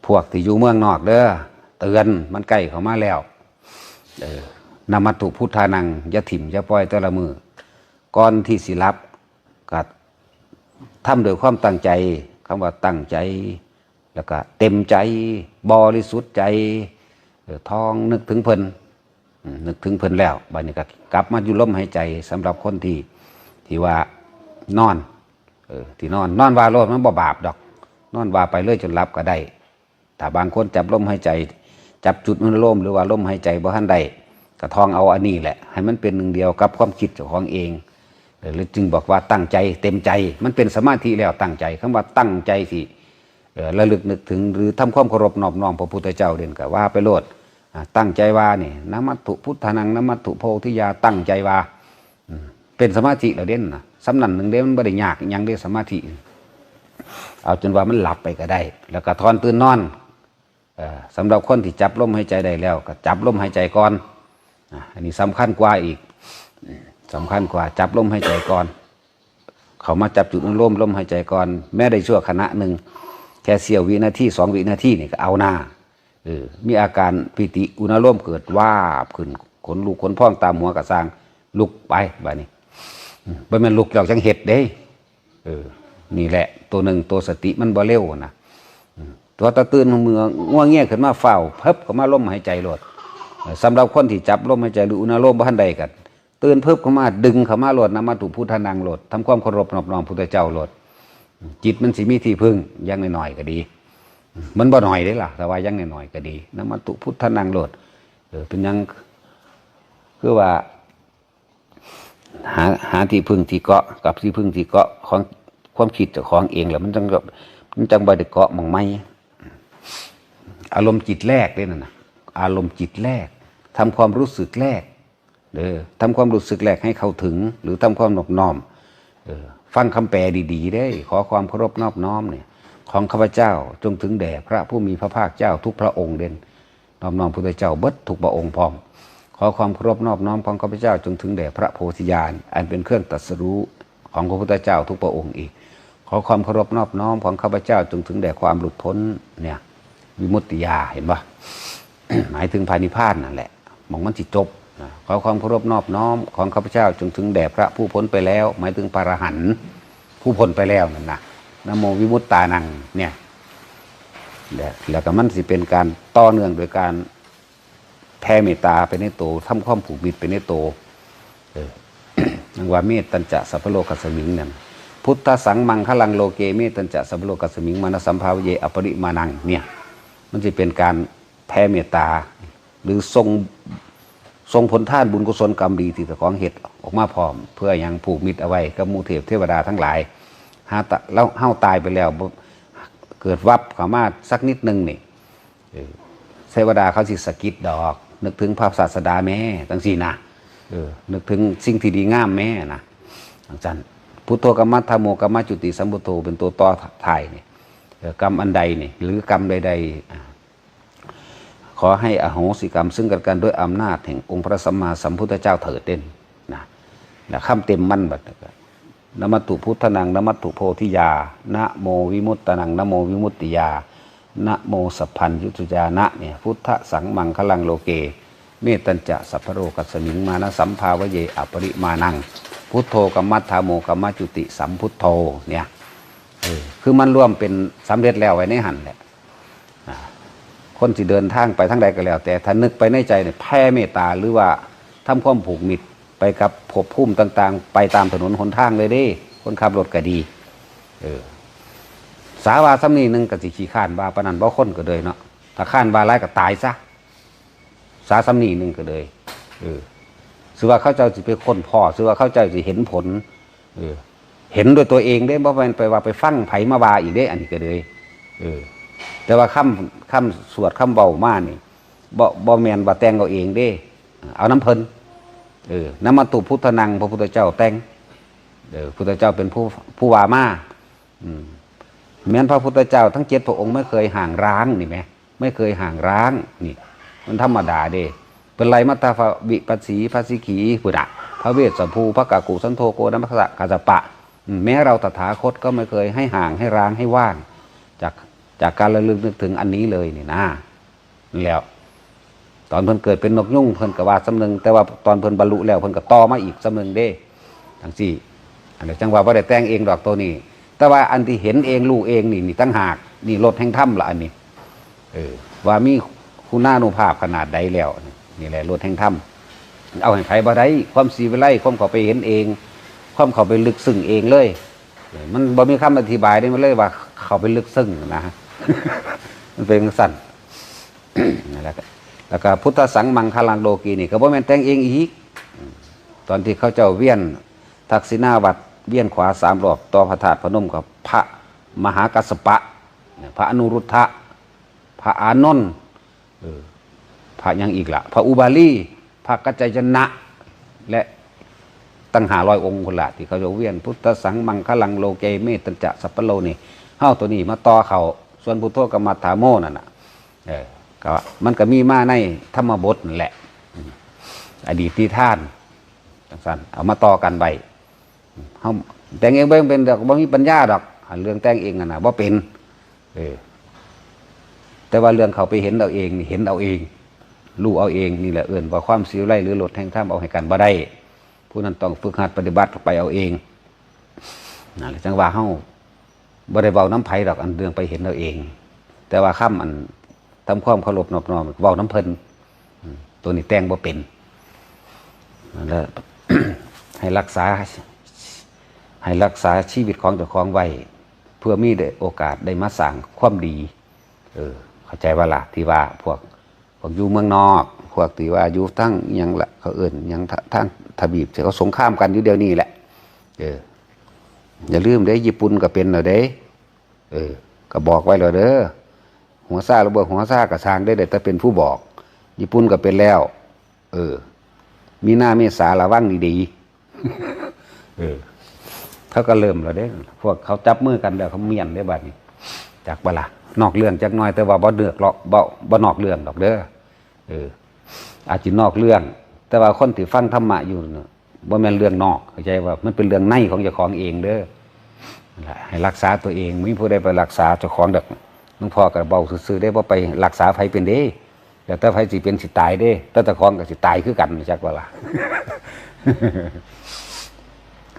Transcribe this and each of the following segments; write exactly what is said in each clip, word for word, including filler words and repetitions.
พวกที่อยู่เมืองนอกเด้อ เตือนมันใกล้เข้ามาแล้ว เออ นมัตถุพุทธานัง อย่าถิ่มอย่าปล่อยแต่ละมื้อ ก่อนที่สิหลับ ก็ทำด้วยความตั้งใจ คำว่าตั้งใจ แล้วก็เต็มใจ บริสุทธิ์ใจ เออ ท่องนึกถึงเพิ่น อืม นึกถึงเพิ่นแล้ว บัดนี้ก็กลับมาอยู่ลมหายใจ สำหรับคนที่ ที่ว่านอน เออ ที่นอน นอนว่าโลด มันบ่บาปดอก นอนว่าไปเลยจนหลับก็ได้ ถ้าบางคนจับลมหายใจ จับจุดอนุโลม หรือว่าลมหายใจบ่ทันได้ ก็ท่องเอาอันนี้แหละ ให้มันเป็นหนึ่งเดียวกับความคิดเจ้าของเอง เออ หรือจึงบอกว่าตั้งใจเต็มใจ มันเป็นสมาธิแล้วตั้งใจ คำว่าตั้งใจสิ เอ่อ ระลึกนึกถึง หรือทำความเคารพนอบน้อมพระพุทธเจ้าเด่นก็ว่าไปโลด อ่า ตั้งใจว่านี่ นมัตถุพุทธานัง นมัตถุโพธิยา ตั้งใจว่า อืม เป็นสมาธิแล้วเด่นนะ สำนั้นหนึ่งเด้ มันบ่ได้ยากอิหยังเด้ สมาธิ เอาจนว่ามันหลับไปก็ได้ แล้วก็ถอนตื่นนอน เอ่อ สำหรับคนที่จับลมหายใจได้แล้ว ก็จับลมหายใจก่อน อ่ะ อันนี้สำคัญกว่าอีก อืม สำคัญกว่า จับลมหายใจก่อน เข้ามาจับจุดอนุโลมลมหายใจก่อน แม้ได้ชั่วขณะหนึ่ง แค่เสี้ยววินาที สองวินาทีนี่ก็เอาหน้า เออ มีอาการปีติอุณาโลมเกิดวาบขึ้น ขนลุกขนพองตามหัวกระซาง ลุกไป บัดนี้ อืม บ่แม่นลุกแล้วจังเฮ็ดเด้ เออ นี่แหละ ตัวหนึ่ง ตัวสติมันบ่เร็วนะ อืม ตัวตะตื่นมือง่วงเงี้ยขึ้นมา ฟ้าวเพิบเข้ามาลมหายใจโลด เออ สำหรับคนที่จับลมหายใจ หรืออุณาโลมบ่ทันได้ก็ ตื่นเพิบเข้ามา ดึงเข้ามาโลด นมัตถุพุทธานังโลด ทำความเคารพนอบน้อมพุทธเจ้าโลด จิตมันสิมีที่พึ่ง อย่างน้อยๆก็ดี มันบ่น้อยเด้ล่ะ แต่ว่าอย่างน้อยๆก็ดี นมัตถุพุทธานังโลด เออ เป็นหยัง คือว่า หา หาที่พึ่งที่เกาะ กับที่พึ่งที่เกาะของความคิดเจ้าของเองแล้ว มันจัง มันจังบ่ได้เกาะหม่องใหม่ อารมณ์จิตแรกเด้นั่นน่ะ อารมณ์จิตแรก ทำความรู้สึกแรก เด้อ ทำความรู้สึกแรกให้เข้าถึง หรือทำความนอบน้อม เออ ฟังคำแปลดีๆเด้ ขอความเคารพนอบน้อมเนี่ย ของข้าพเจ้าจงถึงแด่พระผู้มีพระภาคเจ้าทุกพระองค์เด่น นอบน้อมพุทธเจ้าเบิดทุกพระองค์พร้อม ขอความเคารพนอบน้อมของข้าพเจ้าจงถึงแด่พระโพธิญาณ อันเป็นเครื่องตรัสรู้ของพระพุทธเจ้าทุกพระองค์อีก ขอความเคารพนอบน้อมของข้าพเจ้าจงถึงแด่ความหลุดพ้น เนี่ย วิมุตติญาณ เห็นปะ หมายถึงพระนิพพานนั่นแหละ หม่องมันสิจบนะ ขอความเคารพนอบน้อมของข้าพเจ้าจงถึงแด่พระผู้พ้นไปแล้ว หมายถึงพระอรหันต์ผู้พ้นไปแล้วนั่นนะ นะโมวิมุตตานัง เนี่ย และ แล้วก็มันสิเป็นการต่อเนื่องโดยการแผ่เมตตาไปในโต ทำความผูกมิตรไปในโต เออ นังว่าเมตตัญจะสัพพะโลกัสสมิงนั่น พุทธัสสังมังคลังโลเก เมตตัญจะสัพพะโลกัสสมิง มานะสัมภาเวเย อปริมาณัง เนี่ย มันจะเป็นการแผ่เมตตา หรือส่ง ส่งผลทานบุญกุศลกรรมดีที่เจ้าของเฮ็ดออกมาพร้อม เพื่อหยังผูกมิตรเอาไว้กับหมู่เทพเทวดาทั้งหลาย หาตะ แล้วเฮาตายไปแล้วบ่ เกิดวับเข้ามาสักนิดหนึ่งนี่ เออ เทวดาเขาสิสะกิดดอก นึกถึงพระศาสดาแม่ จังซี่นะ เออ นึกถึงสิ่งที่ดีงามแม่นะ จังซั่น พุทโธกัมมัฏฐาโมกัมมจุติสัมพุทโธ เป็นตัวต่อท้ายนี่ เออ กรรมอันใดนี่ หรือกรรมใดๆ อ่า ขอให้อโหสิกรรมซึ่งกันและกันด้วยอำนาจแห่งองค์พระสัมมาสัมพุทธเจ้าเถิดเด่นนะ นะ คำเต็มมันบัดนี้ก็ นมัตถุพุทธานัง นมัตถุโพธิยา นะโมวิมุตตานัง นะโมวิมุตติยา นะโมสัพพัญญุตยานะ เนี่ย พุทธัสสังมังคลังโลเก เมตตัญจะสัพพะโลกัสสมิง มานะสัมภาเวเย อปริมาณัง พุทโธกัมมัฏฐาโมกัมมจุติสัมพุทโธ เนี่ย เออ คือมันรวมเป็นสำเร็จแล้วไว้ในหั่นแหละ อ่า คนสิเดินทางไปทางใดก็แล้ว แต่ถ้านึกไปในใจเนี่ย แผ่เมตตา หรือว่าทำความผูกมิตรไปกับภพภูมิต่างๆ ไปตามถนนหนทางเลยเด้ คนขับรถก็ดี เออ สาว่าส่ำนี้หนึ่งก็สิขี้คร้านว่าปานนั้นบ่ คนก็เลยเนาะ ถ้าคร้านว่าหลายก็ตายซะ สาส่ำนี้หนึ่งก็เลย เออ สิว่าเขาเจ้าสิไปค้นพ้อ สิว่าเขาเจ้าสิเห็นผล เออ เห็นด้วยตัวเองเด้ บ่แม่นไปว่าไปฟังไผมาว่าอีกเด้ อันนี้ก็เลย เออ แต่ว่าคำ คำสวดคำเว้ามานี่ บ่ บ่แม่นว่าแต่งเอาเองเด้ เอานำเพิ่น เออ นมัตถุพุทธานัง พระพุทธเจ้าแต่ง เออ พุทธเจ้าเป็นผู้ ผู้ว่ามา อืม แม้นพระพุทธเจ้าทั้งเจ็ดพระองค์ไม่เคยห่างร้างนี่แหม ไม่เคยห่างร้าง นี่ มันธรรมดาเด้ เพิ่นไล่มาแต่พระวิปัสสี พระสิกขี พุทธะ พระเวสสัพพู พระกักกุสันโธ โกณฑัสสะ กัสสปะ อืม แม้เราตถาคตก็ไม่เคยให้ห่าง ให้ร้าง ให้ว่าง จาก จ จากการระลึกนึกถึงอันนี้เลยนี่นะ นั่นแหล้ว ตอนเพิ่นเกิดเป็นนกยูงเพิ่นก็ว่าส่ำหนึ่ง แต่ว่าตอนเพิ่นบรรลุแล้วเพิ่นก็ต่อมาอีกส่ำหนึ่งเด้ จั่งซี้ อันนี้จั่งว่าบ่ได้แต่งเองดอกตัวนี้ แต่ว่าอันที่เห็นเองรู้เองนี่ นี่ต่างหาก นี่รสแห่งธรรมละอันนี้ เออ ว่ามีคุณานุภาพขนาดใดแล้ว นี่แหละรสแห่งธรรม เอาให้ไผบ่ได้ ความสีวิไล ความเข้าไปเห็นเอง ความเข้าไปลึกซึ้งเองเลย เออ มันบ่มีคำอธิบายได้ มันเลยว่าเข้าไปลึกซึ้งนะ มันเป็นจั่งซั้น นั่นแหละ แล้วก็พุทธสังมังคลังโลกีนี่ก็บ่แม่นแต่งเองอีก ตอนที่เขาเจ้าเวียนทักษิณาวัตร เวียนขวาสามรอบ ต่อพระธาตุพนมกับพระมหากัสสปะ พระอนุรุทธะ พระอานนท์ เออ พระหยังอีกละ พระอุบาลี พระกัจจายนะ และตั้งห้าร้อยองค์พุ้นละ ที่เขาจะเวียน พุทธสังมังคลังโลเก เมตตัญจะสัพพะโลนี่ เฮาตัวนี้มาต่อเข้า ส่วนพุทโธกมัฏฐาโมนั่นน่ะ เออ ก็มันก็มีมาในธรรมบทนั่นแหละ อืม อดีตนิทาน จั่งซั้น เอามาต่อกันไว้ เฮาแต่งเองบ่เป็นดอก บ่มีปัญญาดอก อันเรื่องแต่งเองนั่นน่ะ บ่เป็น เออ แต่ว่าเรื่องเข้าไปเห็นเอาเองนี่ เห็นเอาเอง รู้เอาเอง นี่แหละเอิ้นว่าความสีวิไล หรือรสแห่งธรรม เอาให้กันบ่ได้ ผู้นั้นต้องฝึกหัดปฏิบัติไปเอาเอง นั่นแหละ จั่งว่าเฮาบ่ได้เว้านำไผดอก อันเรื่องไปเห็นเอาเอง แต่ว่าคำอันทำความเคารพนอบน้อมเว้านำเพิ่น อืม ตัวนี้แต่งบ่เป็น นั่นแหละ ให้รักษา ให้รักษาชีวิตของเจ้าของไว้ เพื่อมีได้โอกาสได้มาสร้างความดี เออ เข้าใจบ่ล่ะ ที่ว่าพวก พวกอยู่เมืองนอก พวกที่ว่าอยู่ทางหยังละ เขาเอิ้นหยัง ทะ- ทางทวีปที่เขาสงครามกันอยู่เดี๋ยวนี้แหละ เออ อย่าลืมเด้ ญี่ปุ่นก็เป็นแล้วเด้ เออ ก็บอกไว้แล้วเด้อ หัวซ่าหรือบ่หัวซ่าก็ซ่างเด้ ได้แต่เป็นผู้บอก ญี่ปุ่นก็เป็นแล้ว เออ มีนาเมษาระวังดีๆ เออ เขาก็เริ่มแล้วเด้ พวกเขาจับมือกันแล้วเขาเมียนเด้บัดนี้ จักบ่ล่ะ นอกเรื่องจักหน่อย แต่ว่าบ่เดือกหรอก บ่ บ่นอกเรื่องดอกเด้อ เออ อาจจะนอกเรื่อง แต่ว่าคนที่ฟังธรรมะอยู่น่ะ บ่แม่นเรื่องนอก เข้าใจว่ามันเป็นเรื่องในของเจ้าของเองเด้อ นั่นล่ะ ให้รักษาตัวเอง บ่มีผู้ใดไปรักษาเจ้าของดอก หลวงพ่อก็เว้าซื่อๆเด้ บ่ไปรักษาไผเป็นเด้ แล้วแต่ไผสิเป็นสิตายเด้ แต่เจ้าของก็สิตายคือกัน จักว่าล่ะ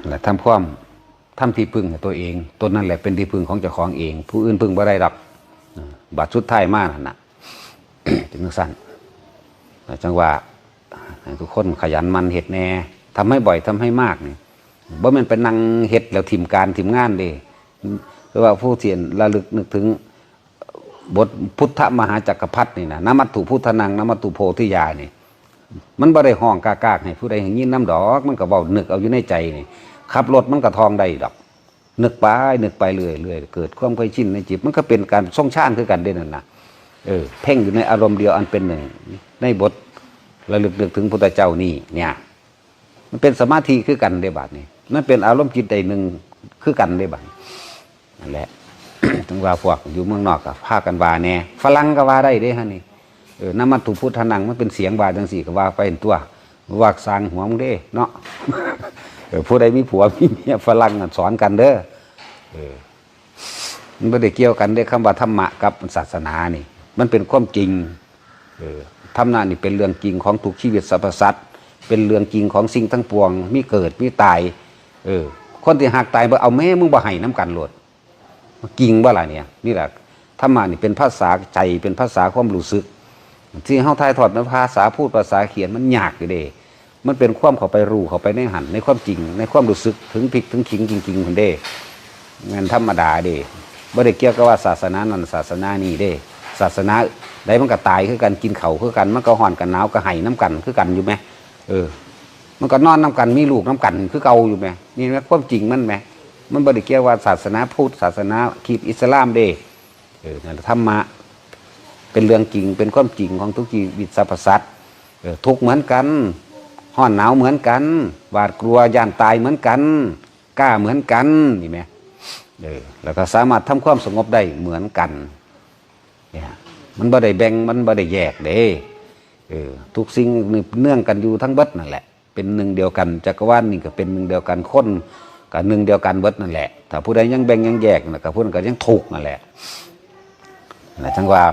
และทำความ ทำที่พึ่งให้ตัวเอง ตนนั่นแหละเป็นที่พึ่งของเจ้าของเอง ผู้อื่นพึ่งบ่ได้ดอก เออ บาดสุดท้ายมานั่นน่ะ เป็นจั่งซั้น จั่งว่า ให้ทุกคนขยันหมั่นเฮ็ดแหน่ ทำให้บ่อย ทำให้มากนี่ บ่แม่นไปนั่งเฮ็ดแล้วถิ่มการถิ่มงานเด้ คือว่าผู้ที่ระลึกนึกถึงบทพุทธมหาจักรพรรดินี่นะ นมัตถุพุทธานัง นมัตถุโพธิญานี่ มันบ่ได้ฮ้องกากๆให้ผู้ใดได้ยินนำดอก มันก็เว้านึกเอาอยู่ในใจนี่ ขับรถมันก็ท่องได้ดอก นึกไป นึกไปเรื่อยๆ เกิดความเคยชินในจิต มันก็เป็นการทรงฌานคือกันเด้นั่นน่ะ เออ เพ่งอยู่ในอารมณ์เดียวอันเป็นหนึ่ง ในบทระลึกนึกถึงพุทธเจ้านี่เนี่ย มันเป็นสมาธิคือกันเด้บัดนี้ มันเป็นอารมณ์จิตใดหนึ่งคือกันเด้บัดนี้ นั่นแหละ ถึงว่าพวกอยู่เมืองนอกก็พากันว่าแหน่ ฝรั่งก็ว่าได้เด้ฮะนี่ เออ นมัตถุพุทธานัง มันเป็นเสียงว่าจั่งซี้ก็ว่าไปตัว ว่าสร้างหัวมึงเด้เนาะ เออ ผู้ใดมีผัวมีเมียฝรั่งน่ะสอนกันเด้อ เออ มันบ่ได้เกี่ยวกันเด้ คำว่าธรรมะกับศาสนานี่ มันเป็นความจริง เออ ธรรมะนี่เป็นเรื่องจริงของทุกชีวิตสรรพสัตว์ เป็นเรื่องจริงของสิ่งทั้งปวง มีเกิด มีตาย เออ คนที่ฮักตายบ่เอาแม่มึงบ่ให้นำกันโลด จริงบ่ล่ะเนี่ย นี่แหละ ธรรมะนี่เป็นภาษาใจ เป็นภาษาความรู้สึก ที่เฮาถ่ายทอดเป็นภาษาพูด ภาษาเขียนมันยากอยู่เด้ มันเป็นความเข้าไปรู้ เข้าไปในหั้น ในความจริง ในความรู้สึก ถึงพริกถึงขิงจริงๆหั้นเด้ แม่นธรรมดาเด้ บ่ได้เกี่ยวกับว่าศาสนานั้นศาสนานี้เด้ ศาสนาใดมันก็ตายคือกัน กินข้าวคือกัน มันก็ร้อนกันหนาวก็ไห้นำกันคือกันอยู่แหม เออ มันก็นอนนำกัน มีลูกนำกันคือเก่าอยู่แหม นี่แหมความจริงมันแหม มันบ่ได้เกี่ยวว่าศาสนาพุทธ ศาสนาคริสต์ อิสลามเด้ เออ นั่นแหละ ธรรมะเป็นเรื่องจริง เป็นความจริงของทุกชีวิตสรรพสัตว์ เออ ทุกข์เหมือนกัน ร้อนหนาวเหมือนกัน หวาดกลัวย้านตายเหมือนกัน กล้าเหมือนกัน นี่แหม เออ แล้วก็สามารถทำความสงบได้เหมือนกัน เนี่ย มันบ่ได้แบ่ง มันบ่ได้แยกเด้ เออ ทุกสิ่งเนื่องกันอยู่ทั้งเบิดนั่นแหละ เป็นหนึ่งเดียวกัน จักรวาลนี่ก็เป็นหนึ่งเดียวกัน คนก็หนึ่งเดียวกันเบิดนั่นแหละ ถ้าผู้ใดยังแบ่งยังแยกน่ะ ก็ผู้นั้นก็ยังทุกข์นั่นแหละ นะจังว่า